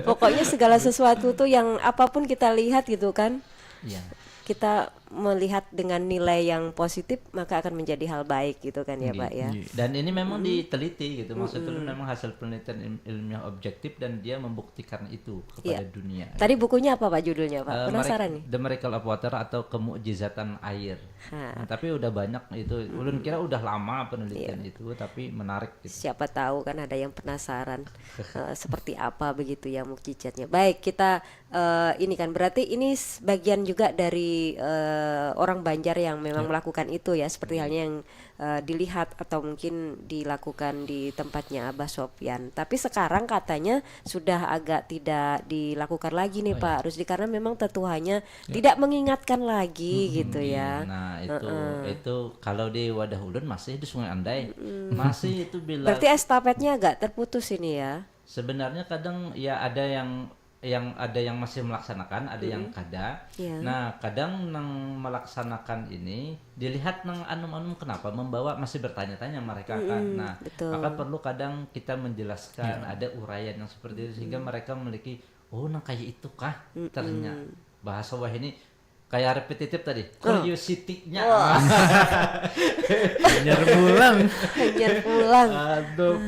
Pokoknya segala sesuatu tuh, yang apapun kita lihat gitu kan, Iya. kita melihat dengan nilai yang positif, maka akan menjadi hal baik gitu kan ya, Iya. Pak ya. Iya. Dan ini memang diteliti gitu, maksudnya itu memang hasil penelitian il- ilmiah objektif dan dia membuktikan itu kepada Iya. dunia. Tadi bukunya apa, Pak, judulnya, Pak? Eh, Penasaran Mirac- nih. The Miracle of Water atau Kemukjizatan Air. Ha. Nah, tapi udah banyak itu. Ulun kira udah lama penelitian itu, tapi menarik gitu. Siapa tahu kan ada yang penasaran eh, seperti apa begitu ya mukjizatnya. Baik, kita eh, ini kan berarti ini s- bagian juga dari eh, orang Banjar yang memang melakukan itu ya, seperti halnya yang eh, dilihat atau mungkin dilakukan di tempatnya Abah Sofyan. Tapi sekarang katanya sudah agak tidak dilakukan lagi nih, Pak Rusdi, karena memang tetuanya tidak mengingatkan lagi gitu ya. Nah, itu itu kalau di wadah ulun masih di Sungai Andai. Masih itu bila Berarti estafetnya agak terputus ini ya. Sebenarnya kadang ya ada yang yang ada yang masih melaksanakan, ada yang kada. Iya. Nah, kadang nang melaksanakan ini dilihat nang anum-anum kenapa membawa, masih bertanya-tanya mereka kan. Nah, betul. Maka perlu kadang kita menjelaskan, ada uraian yang seperti itu sehingga mereka memiliki, oh, nang kayak itu kah? Ternyata bahasa wahini kayak repetitif tadi, curiosity-nya. Hanyar pulang. Hanyar pulang. Aduh,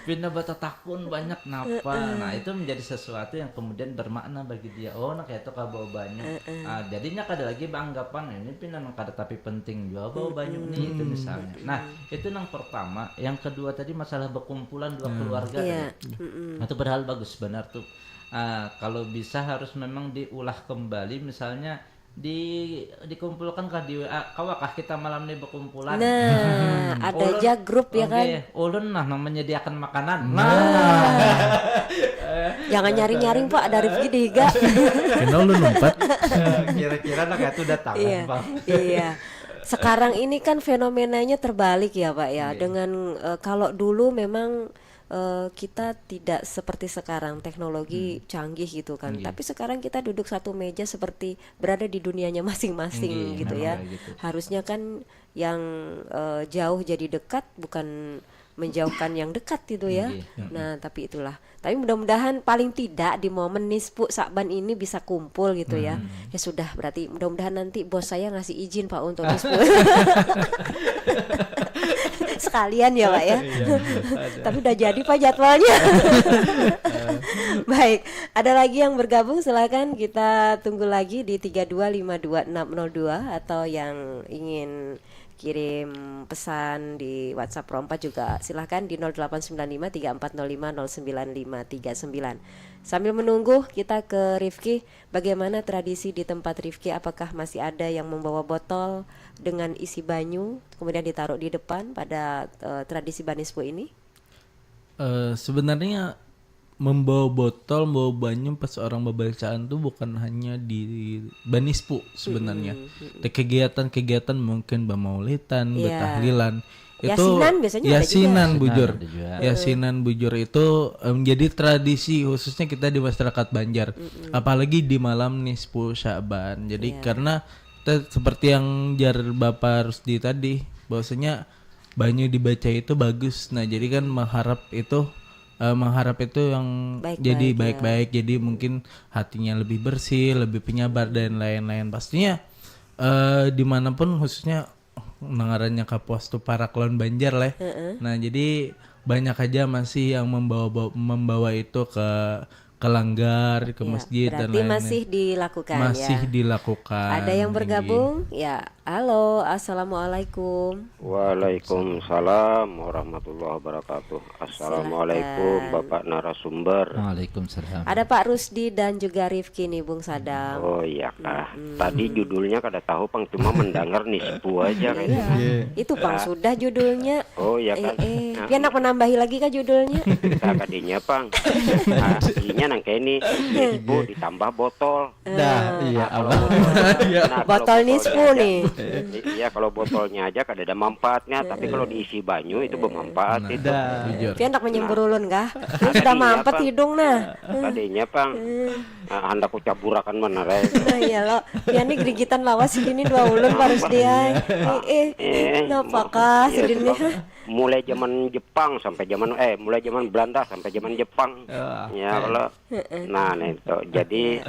pina batatakun banyak napa. Nah, itu menjadi sesuatu yang kemudian bermakna bagi dia. Oh, nah, kayak itu kah bau banyu. Ah, jadinya kada lagi beranggapan ini pina nang kada tapi penting juga bau banyu nih itu misalnya. Nah, itu yang pertama. Yang kedua tadi masalah berkumpulan dua keluarga Iya. tadi. Nah, itu padahal bagus benar tuh. Ah, kalau bisa harus memang diulah kembali, misalnya di dikumpulkan kah di W A, kawakah kita malam ini berkumpulan? Nah, ada Ulun- aja grup ya kan. Oke, ulun nah nang menyediakan makanan. Jangan nyaring-nyaring, Pak, ada Rifki di higa. Kena ulun empat. Kira-kira nah kayak itu datang Iya, Bang. Iya. Sekarang ini kan fenomenanya terbalik ya, Pak ya. Dengan eh, kalau dulu memang eh, kita tidak seperti sekarang, teknologi canggih gitu kan. Iya. Tapi sekarang kita duduk satu meja seperti berada di dunianya masing-masing Iya, gitu memang ya. Kayak gitu. Harusnya kan yang eh, jauh jadi dekat, bukan menjauhkan yang dekat gitu ya. Iya. Nah, tapi itulah. Tapi mudah-mudahan paling tidak di momen Nisfu Sa'ban ini bisa kumpul gitu ya. Ya sudah, berarti mudah-mudahan nanti bos saya ngasih izin, Pak, untuk Nisfu. Sekalian ya, Pak ya. Tapi udah jadi, Pak, jadwalnya. Baik, ada lagi yang bergabung, silakan kita tunggu lagi di tiga dua lima dua enam nol dua, atau yang ingin kirim pesan di WhatsApp Pro empat juga silahkan di nol delapan sembilan lima tiga empat nol lima nol sembilan lima tiga sembilan. Sambil menunggu, kita ke Rifki. Bagaimana tradisi di tempat Rifki? Apakah masih ada yang membawa botol dengan isi banyu kemudian ditaruh di depan pada eh, tradisi Banisfu ini? Eh, sebenarnya membawa botol, membawa banyu pas orang bebacaan tuh bukan hanya di Banisfu sebenarnya. Di kegiatan-kegiatan mungkin bamaulitan, Iya. Betahlilan. Itu Yasinan biasanya ada juga. Yasinan bujur. Ada juga. Yasinan bujur itu eh, menjadi tradisi khususnya kita di masyarakat Banjar. Apalagi di malam Nisfu Sa'ban. Jadi Iya. Karena te- seperti yang jar Bapak Rusdi tadi, bahwasanya banyu dibaca itu bagus. Nah, jadi kan mengharap itu eh, mengharap itu yang Baik-baik, jadi ya. Baik-baik, jadi mungkin hatinya lebih bersih, lebih penyabar dan lain-lain. Pastinya eh dimanapun, khususnya nangarannya Kapuas tuh parak lawan Banjar lah. Nah, jadi banyak aja masih yang membawa membawa itu ke ke langgar, ke Ya, masjid dan berarti lain-lain. Masih dilakukan, Masih ya. Dilakukan. Ada yang Inggih. Bergabung? Ya, halo, assalamualaikum. Waalaikumsalam warahmatullahi wabarakatuh. Assalamualaikum, Silakan. Bapak narasumber. Waalaikumsalam. Ada Pak Rusdi dan juga Rifki nih, Bung Sadam. Oh iya kah. Tadi judulnya kada tahu pang, cuma mendengar nispu aja kan. Iya. Itu pang sudah judulnya. Oh iya kan. Eh, eh. Nah, Pian nak menambahi lagi kah judulnya? Nah, kadinya pang. Nah, inya nang kayak ini, nispu ditambah botol. Dah, iya Nah, kalau abah. botolnya- nah, kalau Botol botolnya nispu aja- nih. Iya, kalau botolnya aja kada ada manfaatnya, tapi kalau diisi banyu itu bermanfaat itu. Dah. Jujur. Pian nak menyembur ulun kah? Ini Nah, sudah tadinya, mampet Bang. hidung nah. Tadinya pang, nah, hendak kucaburakan mana rai. Nah, iya lo. Pian nih gerigitan lawas sidin nih dua ulun Pak Rusdi ai. Eh, eh. Eh, Napakah iya, sidin nih? Bang. Mulai zaman Jepang sampai zaman eh mulai zaman Belanda sampai zaman Jepang. Ah, Ya kalau nah nih tuh. Jadi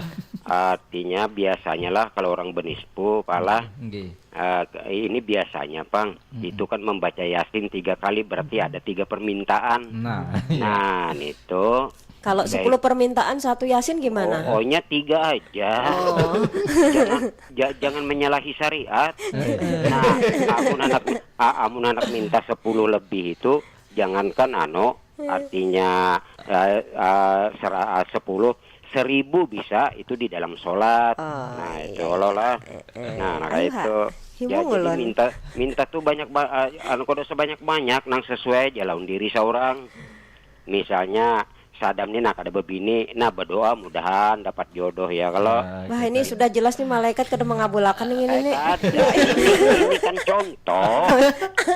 artinya biasanya lah kalau orang benispu palah Nggih. eh, ini biasanya pang itu kan membaca Yasin tiga kali, berarti ada tiga permintaan. Nah, Nah, itu Kalau sepuluh permintaan satu Yasin gimana? Oh, nya tiga aja. Jangan, ja- jangan menyalahi syariat. Nah, amun anak a- amun anak minta sepuluh lebih itu, jangankan anu, artinya eh, eh, sera- eh, sepuluh, seribu bisa itu di dalam sholat. Oh, Nah, iya, itu Allah lah. Nah, nah kayak Ayo, ha. Itu. Himung Ya, jadi ulun. Minta minta tuh banyak ba- eh, anu kada usah banyak-banyak, nang sesuai aja lawan diri seorang. Misalnya Sadam nih, nah, kada bebini, nah, berdoa mudahan dapat jodoh ya kalau. Wah, ini sudah jelas nih malaikat kada mengabulakan yang ini Eh, nih. Kada. Ini, ini kan contoh.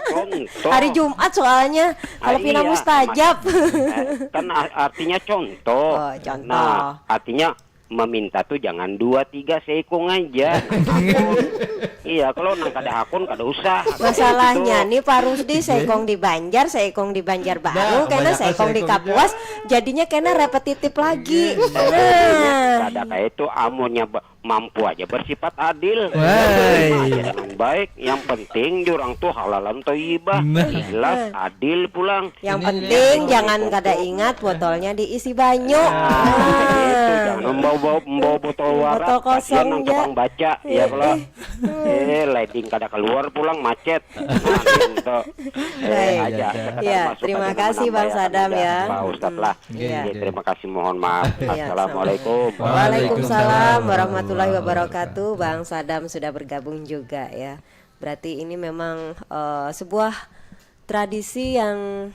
Contoh. Hari Jumat soalnya. Kalau Ah, pina iya, mustajab. Eh, kan a- artinya contoh. Oh, contoh. Nah, artinya meminta tuh jangan dua tiga, seikung aja. Iya, kalau nang kada hakun kada usah. Masalahnya Gitu. nih Pak Rusdi, seikung di Banjar, seikung di Banjar Baru, Nah, kena kebanyakan seikung di seikung Kapuas, jadinya kena repetitif lagi. Nah, Kada kayak itu, amunnya ba- mampu aja bersifat adil. Wai. Nah, aja dengan baik. Yang penting jurang tuh halalan toyibah. Nah. Jelas adil pulang. yang Ini penting yang jangan penting kada itu. Ingat botolnya diisi banyu. Nah, itu Nah. Jangan membawa bawa, membawa botol warak. Botol kosong Kasihan nang ja. Tukang baca, ya Eh, kalau. eh. Eh, lighting kada keluar pulang, macet. Nah, gitu. Eh, Baik. aja. Ya, Sekedar Ya, masuk terima aja, kasih, Bang menambahkan Sadam, menambah ya. Pak Ustadz lah. Iya. Oke, terima kasih, mohon maaf. Iya, Assalamualaikum. Waalaikumsalam warahmatullahi wabarakatuh. Bang Sadam sudah bergabung juga ya. Berarti ini memang eh, sebuah tradisi yang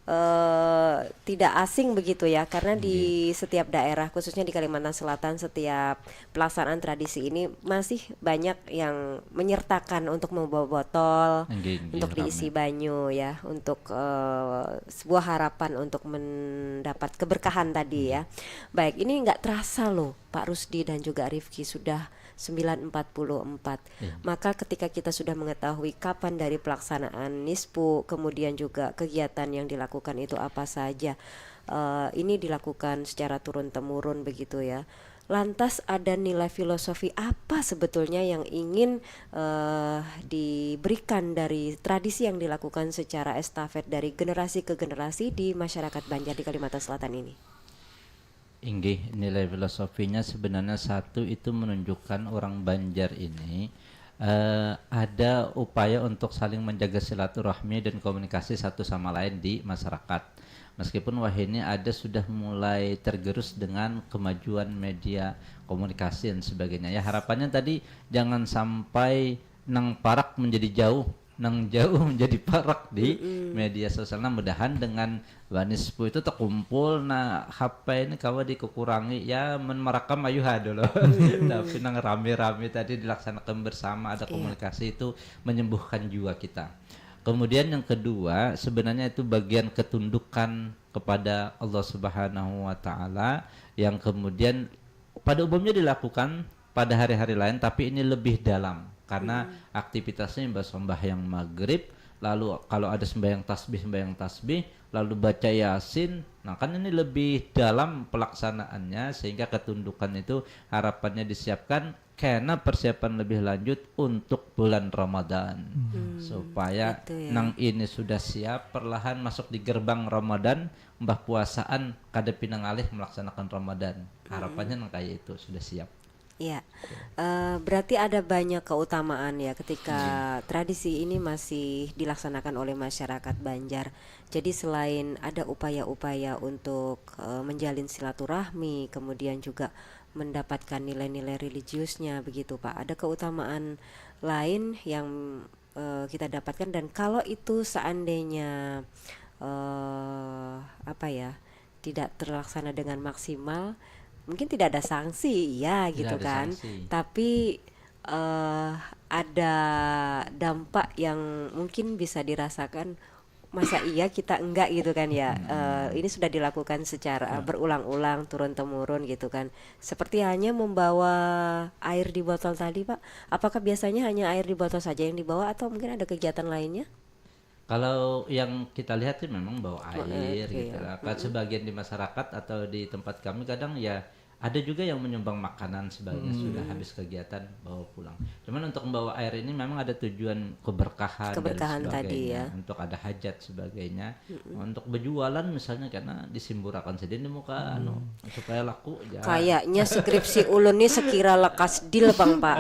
eh, tidak asing begitu ya, karena di setiap daerah, khususnya di Kalimantan Selatan, setiap pelaksanaan tradisi ini masih banyak yang menyertakan untuk membawa botol Nggih, nggih, untuk rame. Diisi banyu ya, untuk eh, sebuah harapan untuk mendapat keberkahan tadi ya. Baik, ini nggak terasa loh, Pak Rusdi dan juga Rifki, sudah sembilan empat puluh empat. Maka ketika kita sudah mengetahui kapan dari pelaksanaan nispu, kemudian juga kegiatan yang dilakukan itu apa saja, eh, ini dilakukan secara turun temurun begitu ya. Lantas ada nilai filosofi apa sebetulnya yang ingin eh, diberikan dari tradisi yang dilakukan secara estafet dari generasi ke generasi di masyarakat Banjar di Kalimantan Selatan ini? Inggih, nilai filosofinya sebenarnya satu, itu menunjukkan orang Banjar ini eh, ada upaya untuk saling menjaga silaturahmi dan komunikasi satu sama lain di masyarakat. Meskipun wahini ada sudah mulai tergerus dengan kemajuan media komunikasi dan sebagainya. Ya, harapannya tadi jangan sampai nang parak menjadi jauh, nang jauh menjadi parak di media sosial. Nah, mudahan dengan Wanispu itu terkumpul, nah, H P ini kawa dikukurangi, ya, men merekam ayu ha dulu. Tapi nang rame-rame tadi dilaksanakan bersama, ada Iya. Komunikasi itu menyembuhkan jiwa kita. Kemudian yang kedua, sebenarnya itu bagian ketundukan kepada Allah Subhanahu wa Ta'ala, yang kemudian pada umumnya dilakukan pada hari-hari lain, tapi ini lebih dalam. karena hmm. aktivitasnya basombahyang maghrib, lalu kalau ada sembahyang tasbih, sembahyang tasbih, lalu baca yasin, nah kan ini lebih dalam pelaksanaannya sehingga ketundukan itu harapannya disiapkan karena persiapan lebih lanjut untuk bulan Ramadan hmm. supaya gitu ya. Nang ini sudah siap perlahan masuk di gerbang Ramadan, mbah puasaan kada pinangalih melaksanakan Ramadan. Harapannya hmm. Nang kayak itu sudah siap. Ya, uh, berarti ada banyak keutamaan ya ketika hmm. tradisi ini masih dilaksanakan oleh masyarakat Banjar. Jadi selain ada upaya-upaya untuk uh, menjalin silaturahmi, kemudian juga mendapatkan nilai-nilai religiusnya begitu, Pak. Ada keutamaan lain yang uh, kita dapatkan dan kalau itu seandainya uh, apa ya tidak terlaksana dengan maksimal, mungkin tidak ada sanksi, ya gitu kan. Sanksi. Tapi uh, ada dampak yang mungkin bisa dirasakan masa iya kita enggak gitu kan ya. Hmm. Uh, ini sudah dilakukan secara ya. Berulang-ulang turun temurun gitu kan. Seperti hanya membawa air di botol tadi, Pak. Apakah biasanya hanya air di botol saja yang dibawa atau mungkin ada kegiatan lainnya? Kalau yang kita lihat sih memang bawa air, oh, air gitu ya. Lah. Kan hmm. Sebagian di masyarakat atau di tempat kami kadang ya ada juga yang menyumbang makanan sebagainya hmm. Sudah habis kegiatan bawa pulang. Cuman untuk membawa air ini memang ada tujuan keberkahan, keberkahan dan sebagainya, tadi ya. Untuk ada hajat sebagainya. Hmm. Untuk berjualan misalnya karena disimburakan saja di muka hmm. Anu supaya laku ya. Kayaknya skripsi ulun nih sekira lekas deal bang Pak.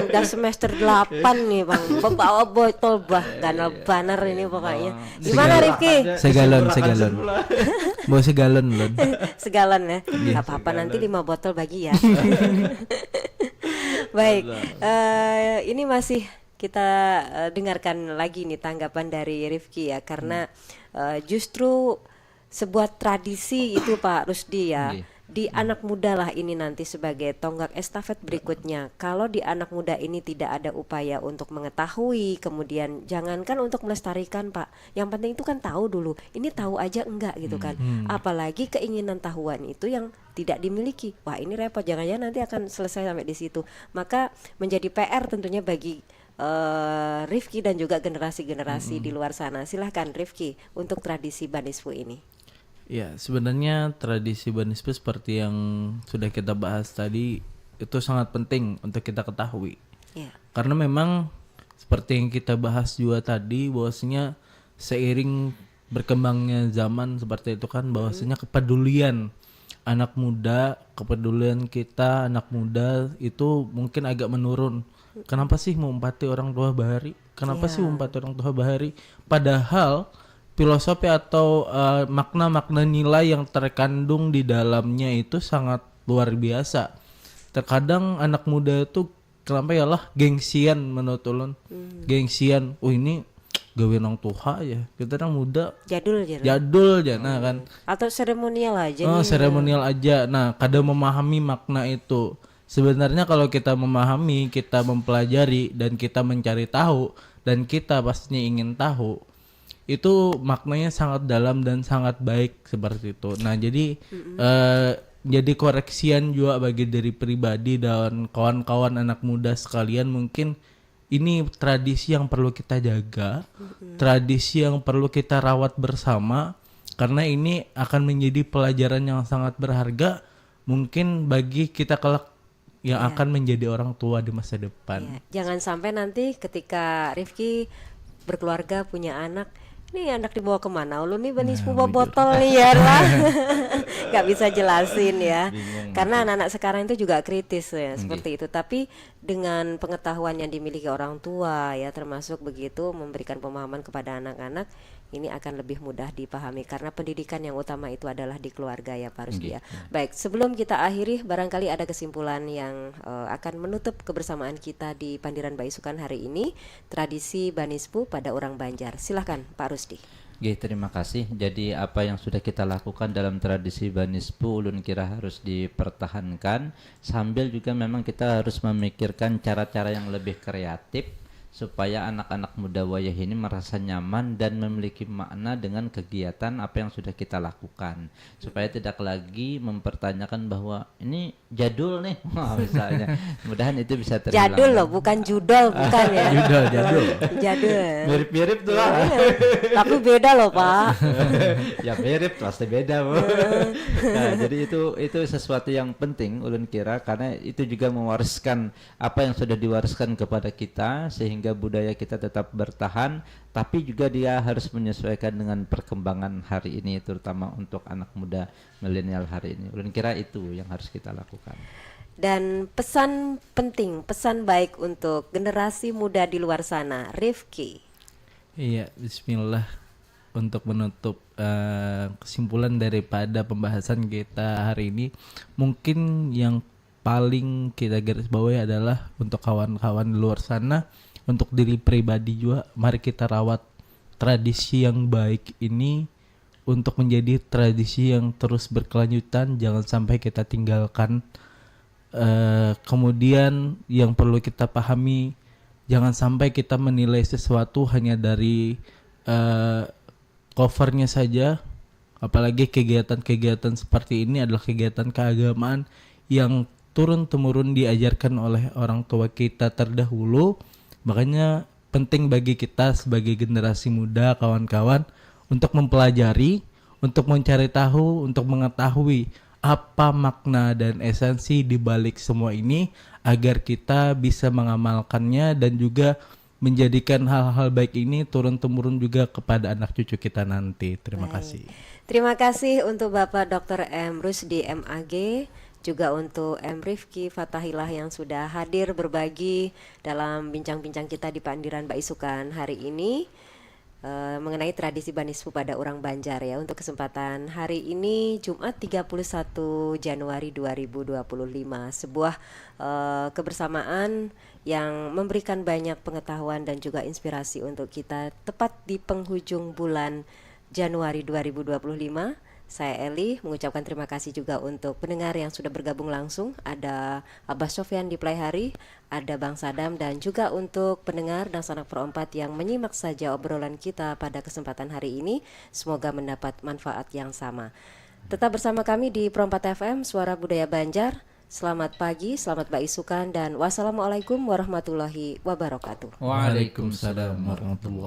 Udah semester delapan nih bang. Bawa botol bah ganal iya, banar iya, ini pokoknya. Gimana Rifki? Segalon, segalon. Bawa segalon lon. Segalon ya. Iya. Gak apa-apa nanti lima botol bagi ya. Baik, uh, ini masih kita uh, dengarkan lagi nih tanggapan dari Rifki ya karena uh, justru sebuah tradisi itu Pak Rusdi ya. Nggih. Di anak muda lah ini nanti sebagai tonggak estafet berikutnya. Kalau di anak muda ini tidak ada upaya untuk mengetahui, kemudian jangankan untuk melestarikan Pak, yang penting itu kan tahu dulu. Ini tahu aja enggak gitu kan. Hmm. Apalagi keinginan tahuan itu yang tidak dimiliki. Wah ini repot, jangan-jangan nanti akan selesai sampai di situ. Maka menjadi P R tentunya bagi uh, Rifki dan juga generasi-generasi hmm. Di luar sana. Silahkan Rifki untuk tradisi Banispu ini. Ya, sebenarnya tradisi Banispu seperti yang sudah kita bahas tadi itu sangat penting untuk kita ketahui. Ya. Karena memang seperti yang kita bahas juga tadi bahwasanya seiring berkembangnya zaman seperti itu kan bahwasanya hmm. Kepedulian anak muda, kepedulian kita anak muda itu mungkin agak menurun. Kenapa sih mengumpati orang tua bahari? Kenapa ya. Sih mengumpati orang tua bahari? Padahal filosofi atau uh, makna-makna nilai yang terkandung di dalamnya itu sangat luar biasa. Terkadang anak muda itu kenapa ya lah gengsian menurut ulun. Hmm. Gengsian, oh ini gawe nang tuha ya. Kita nang muda. Jadul aja. Jadul aja nah kan. Atau seremonial aja. Oh, nih. Seremonial aja. Nah, kada memahami makna itu. Sebenarnya kalau kita memahami, kita mempelajari dan kita mencari tahu dan kita pastinya ingin tahu itu maknanya sangat dalam dan sangat baik seperti itu. Nah, jadi mm-hmm. eh, jadi koreksian juga bagi diri pribadi dan kawan-kawan anak muda sekalian mungkin ini tradisi yang perlu kita jaga, mm-hmm. Tradisi yang perlu kita rawat bersama karena ini akan menjadi pelajaran yang sangat berharga mungkin bagi kita kelak yang ya. Akan menjadi orang tua di masa depan. Ya. Jangan sampai nanti ketika Rifki berkeluarga punya anak, nih anak dibawa kemana? Ulun nih bani nah, botol nih ya lah. Gak bisa jelasin ya. Bingung, karena anak-anak sekarang itu juga kritis ya, seperti itu. Tapi dengan pengetahuan yang dimiliki orang tua ya, termasuk begitu memberikan pemahaman kepada anak-anak, ini akan lebih mudah dipahami karena pendidikan yang utama itu adalah di keluarga ya Pak Rusdi ya. Baik, sebelum kita akhiri barangkali ada kesimpulan yang uh, akan menutup kebersamaan kita di Pandiran Baisukan hari ini, tradisi Banispu pada orang Banjar. Silahkan Pak Rusdi. Oke, terima kasih. Jadi apa yang sudah kita lakukan dalam tradisi Banispu ulun kira harus dipertahankan sambil juga memang kita harus memikirkan cara-cara yang lebih kreatif supaya anak-anak muda wayah ini merasa nyaman dan memiliki makna dengan kegiatan apa yang sudah kita lakukan, supaya tidak lagi mempertanyakan bahwa ini jadul nih. Wah, misalnya. Mudahan itu bisa terhilang. Jadul loh, bukan judol, bukan ya. Judol, jadul. Jadul. Mirip-mirip tuh lah. Tapi beda loh, Pak. Ya, mirip, pasti beda, Bu. Nah, jadi itu itu sesuatu yang penting, ulun kira, karena itu juga mewariskan apa yang sudah diwariskan kepada kita, sehingga budaya kita tetap bertahan, tapi juga dia harus menyesuaikan dengan perkembangan hari ini, terutama untuk anak muda milenial hari ini. Ulun kira itu yang harus kita lakukan. Dan pesan penting, pesan baik untuk generasi muda di luar sana, Rifki. Iya, bismillah. Untuk menutup eh, kesimpulan daripada pembahasan kita hari ini, mungkin yang paling kita garis bawahi adalah untuk kawan-kawan di luar sana, untuk diri pribadi juga, mari kita rawat tradisi yang baik ini untuk menjadi tradisi yang terus berkelanjutan, jangan sampai kita tinggalkan. Eh, kemudian yang perlu kita pahami, jangan sampai kita menilai sesuatu hanya dari eh, covernya saja. Apalagi kegiatan-kegiatan seperti ini adalah kegiatan keagamaan yang turun-temurun diajarkan oleh orang tua kita terdahulu. Makanya penting bagi kita sebagai generasi muda, kawan-kawan, untuk mempelajari, untuk mencari tahu, untuk mengetahui apa makna dan esensi di balik semua ini, agar kita bisa mengamalkannya dan juga menjadikan hal-hal baik ini turun-temurun juga kepada anak cucu kita nanti. Terima Baik. Kasih. Terima kasih untuk Bapak Doktor M Rusdi M A G, juga untuk M Rifki Fatahillah yang sudah hadir berbagi dalam bincang-bincang kita di Pandiran Baisukan hari ini, eh, mengenai tradisi banispu pada orang Banjar, ya, untuk kesempatan hari ini, Jumat tiga puluh satu Januari dua ribu dua puluh lima. Sebuah eh, kebersamaan yang memberikan banyak pengetahuan dan juga inspirasi untuk kita tepat di penghujung bulan Januari dua ribu dua puluh lima. Saya Eli mengucapkan terima kasih juga untuk pendengar yang sudah bergabung langsung. Ada Abah Sofyan di Pelaihari, ada Bang Sadam, dan juga untuk pendengar dan sanak perompat yang menyimak saja obrolan kita pada kesempatan hari ini. Semoga mendapat manfaat yang sama. Tetap bersama kami di Perompat F M, Suara Budaya Banjar. Selamat pagi, selamat baisukan, dan wassalamualaikum warahmatullahi wabarakatuh. Waalaikumsalam warahmatullahi